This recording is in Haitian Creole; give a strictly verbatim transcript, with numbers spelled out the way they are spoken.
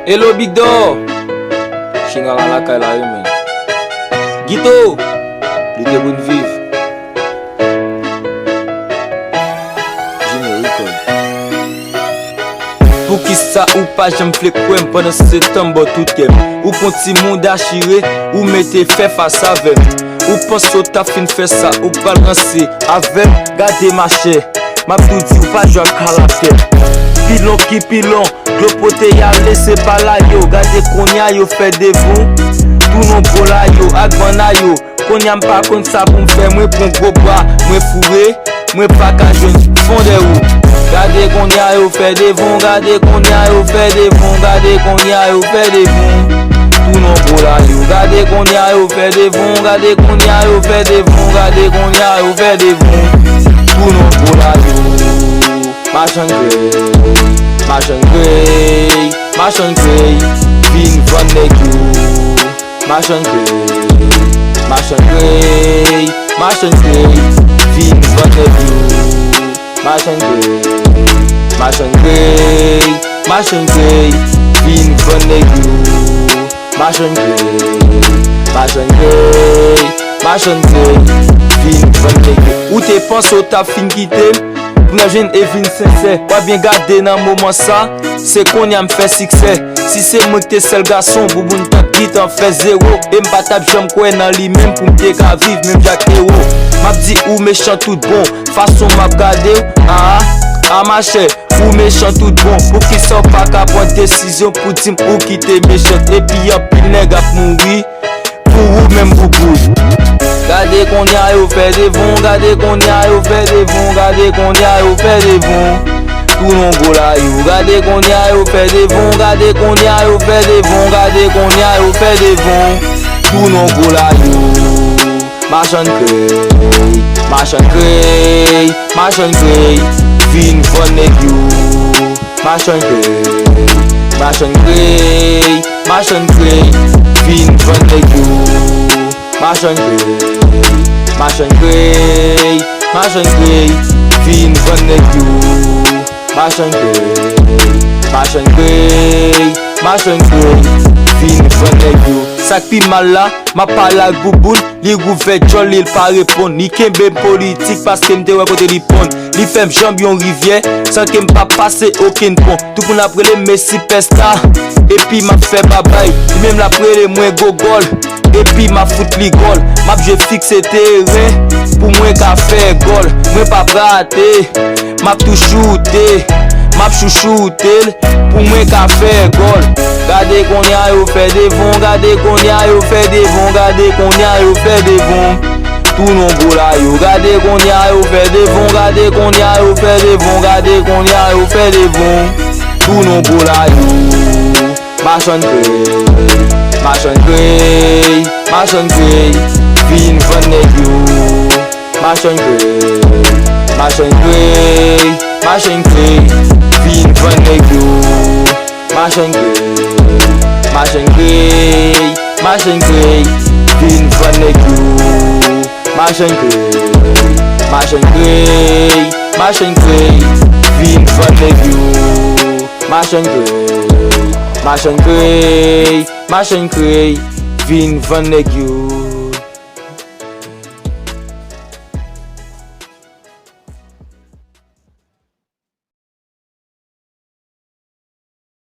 Hello Big Dog. China la lakay la wi men. Gito. Li te vin viv. Junior Record. Poukisa ou pa janm vle kwè m pandan se tan m ba w tout kè m? Ou pran timoun dachire, ou mete fè fas avè m. Ou panse w t ap fin fè sa, ou pral ranse avè m. Gade machè, m ap tou di w pa jwe ak karaktè. Pilon ki pilon, dlo pote y ale, se pa la yo. Gade kounye a yo fè devon, tou non gwo la yo ak banna yo. Kounye a m pa konn sa pou m fè, mwen pran gwo bwa, mwen foure, mwen pa ka jwenn fon dèyè ou. Gade kounye a yo fè devon, gade kounye a yo fè devon, gade kounye a yo fè devon. Tou non gwo la yo, gade kounye a yo fè devon, gade kounye a yo fè devon, gade kounye a yo fè devon. Tou non gwo la yo. Machann krèy, machann krèy, machann krèy, vin vann nèg yo. Machann krèy, machann krèy, machann krèy, vin vann nèg yo. Machann krèy, machann krèy, machann krèy, vin vann nèg yo. Machann krèy, machann krèy, machann krèy, vin vann nèg yo. Ou te panse w t ap fin kite m? Pou n ap jwenn e vin sensè. W ap byen gade nan moman sa, se kounye a m fè siksè. Si se mwen ki te sèl gason, bouboun tank li t an fè zewo. E m pa t ap janm kwè nan li menm pou m te ka viv menm jan ak ewo. M ap di ou mechan tout bon, fason m ap gade w, a, a, a machè, ou mechan tout bon. Poukisa w pa ka pran desizyon pou di m ou kite mechan? Epi anpil nèg ap mouri pou ou menm bouboun. Gade kounye a yo fè devon, gade kounye a yo fè devon, gade kounye a yo fè devon. Tou non gwo la yo, gade kounye a yo fè devon, gade kounye a yo fè devon, gade kounye a yo fè devon. Tou non gwo la yo. Machann krèy, machann krèy, machann krèy, vin vann nèg yo. Machann krèy, machann krèy, machann krèy, vin vann nèg yo. Machann krèy, machann krèy, machann krèy, vin vann nèg yo. Machann krèy, machann krèy, machann krèy, vin vann nèg yo. Sa k pi mal la, m ap pale ak bouboun, li ouvè djòl li, l pa reponn. Li kenbe m politik paske m te wè kote li ponn. Li fè m janbe yon rivyè san ke m pa pase okenn pon. Tout moun ap rele m Messi Pèsta, epi m ap fè babay. Li menm l ap rele mwen Gogòl, epi m ap fout li gòl. M ap jwe fikse teren pou mwen ka fè gòl. Mwen p ap rate, m ap tou choute, m ap chouchoute l pou mwen ka fè gòl. Gade kounye a yo fè devon, gade kounye a yo fè devon, gade kounye a yo fè devon. Tou non gwo la yo, gade kounye a yo fè devon, gade kounye a yo fè devon, gade kounye a yo fè devon. Tou non gwo la yo. Machann krèy, machann krèy, machann krèy, vin vann nèg yo. Machann krèy, machann krèy, machann krèy, vin vann nèg yo. Machann krèy, machann krèy, machann krèy, vin vann nèg yo. Machann krèy, machann krèy, machann krèy, vin vann nèg yo. Machann krèy, machann krèy, machann krèy, vin vann nèg yo.